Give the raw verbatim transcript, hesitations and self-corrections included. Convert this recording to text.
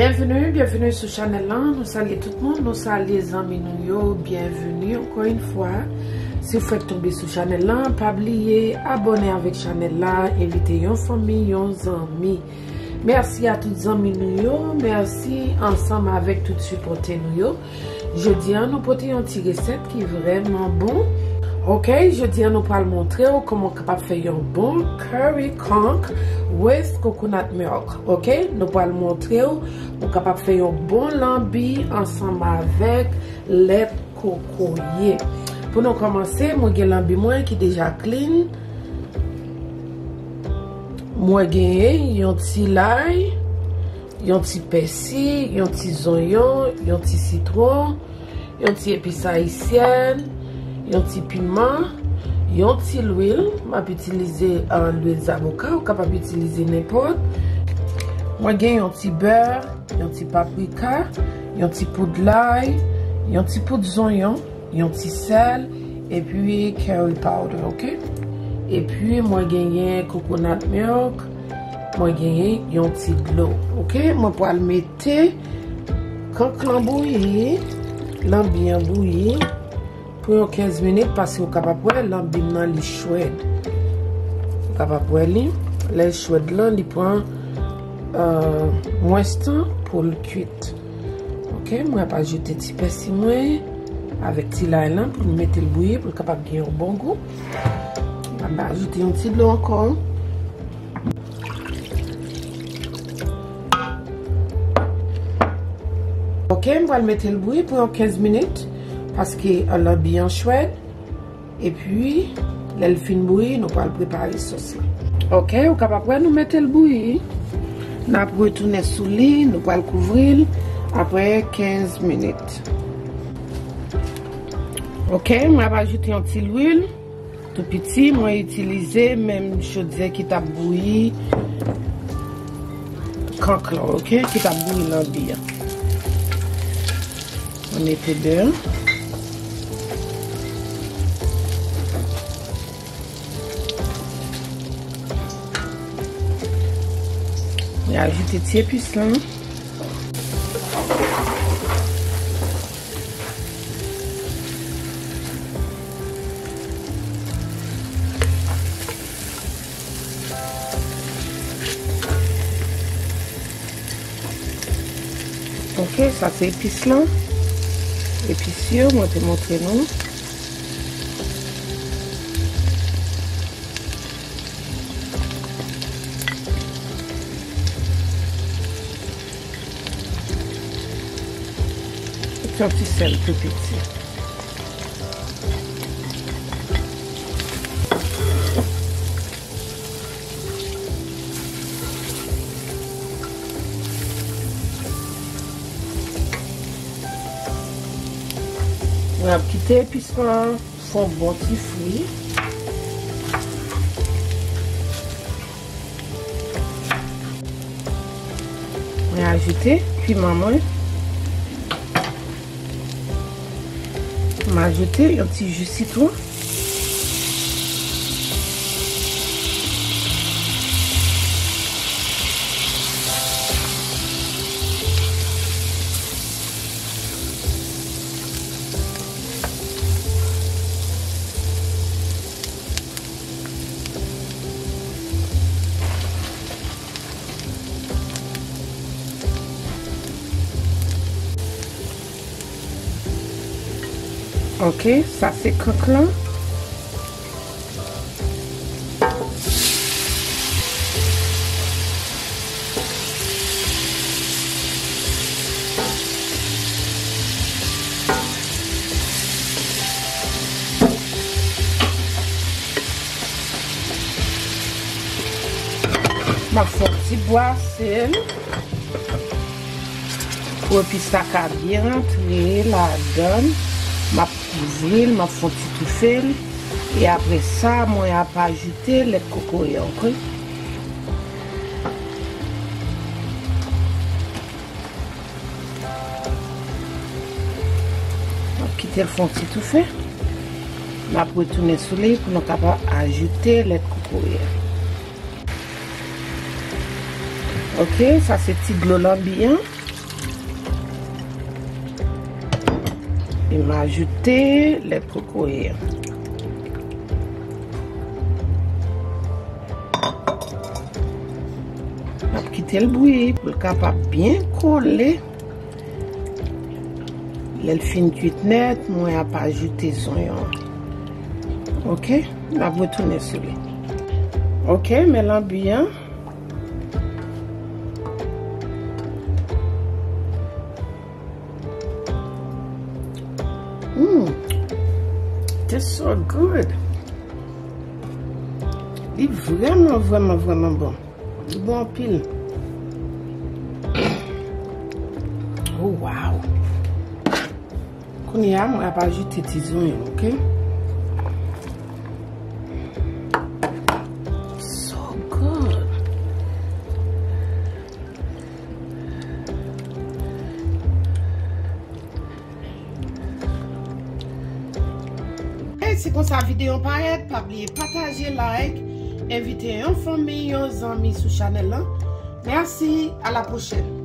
Byenveni, byenveni sou chanèl lan. Nou salye tout moun, nou salye zanmi nou yo. Byenveni ankò yon fwa. Si w fèk tonbe sou chanèl lan, pa bliye abòne avèk chanèl la, envite yon fanmi, yon zanmi. Mèsi a tout zanmi nou yo, mèsi ansanm avèk tout sipòtè nou yo. Jodi a, nou pote yon ti resèt ki vrèman bon. Oke, jodi a, nou pral montre w kòman w kapab fè yon bon curry conch with coconut milk. Oke, nou pral montre w, ou kapab fè yon bon lanbi ansanm avèk lèt kokoye. Pou nou kòmanse, mwen gen lanbi mwen ki deja clean. Mwen genyen yon ti lay, yon ti pèsi, yon ti zonyon, yon ti sitwon, yon ti epis ayisyèn, yon ti piman, yon ti lwil. M ap itilize, euh, lwil zaboka, ou kapab itilize nenpòt. Mwen gen yon ti bè, yon ti paprika, yon ti poud lay, yon ti poud zonyon, yon ti sèl, epi curry powder, oke? Epi mwen genyen coconut milk, mwen genyen yon ti dlo, oke? Mwen pral mete conch lan bouyi, lanbi an bouyi, pou yon kenz minit, paske ou kapab wè lanbi m nan li chwèd. Ou kapab wè li, lè l chwèd lan, li pran, euh, mwens tan pou l kuit. Oke, mwen ap ajoute ti pèsi mwen avèk ti lay lan pou m mete l bouyi, pou l kapab gen yon bon gou. M ap ajoute yon ti dlo ankò. Oke, m pral mete l bouyi pou yon kenz minit, paske, euh, lanbi an chwèd. Epi, lè l fin bouyi, nou pral prepare sòs la. Oke, ou kapab wè nou mete l bouyi. N ap retounen sou li, nou pral kouvri l apre kenz minit. Oke, mwen ap ajoute yon ti lwil. Tou piti, mwen itilize menm chodyè ki t ap bouyi conch lan, oke? Ki t ap bouyi lanbi an. Mwen mete bè. Mwen ajoute ti epis lan. Oke, sa se epis lan. Epis yo, mwen te montre nou. Yon ti sèl tou piti. Mwen ap kite epis lan fè yon bon ti fri. Mwen ajoute piman mwen. M ajoute yon ti ji sitwon. Ok, sa se conch lan. M ap fè yon ti bwase l pou epis la ka byen rantre ladan l. M ap kouvri l, m ap fè yon ti toufe l. E apre sa, mwen ap ajoute lèt kokoye an, ok? M ap kite l fè yon ti toufe. M ap retounen sou li pou nou kapab ajoute lèt kokoye. Ok, sa se ti dlo lanbi an. E m ajoute lèt kokoye a. M ap kite l bouyi pou l kapab byen kole. Lè l fin kuit nèt, mwen ap ajoute zonyon an. Oke? M ap retounen sou li. Oke, men lanbi an. Mm. Tastes so good. Li vrèman, vrèman, vrèman bon. Li bon anpil. Oh, wow. Kounye a, mwen ap ajoute ti zonyon, oke? So good. E se konsa videyo an parèt. Pa bliye pataje, like, envite yon fanmi, yon zanmi sou chanèl lan. Mèsi, a la pwochèn.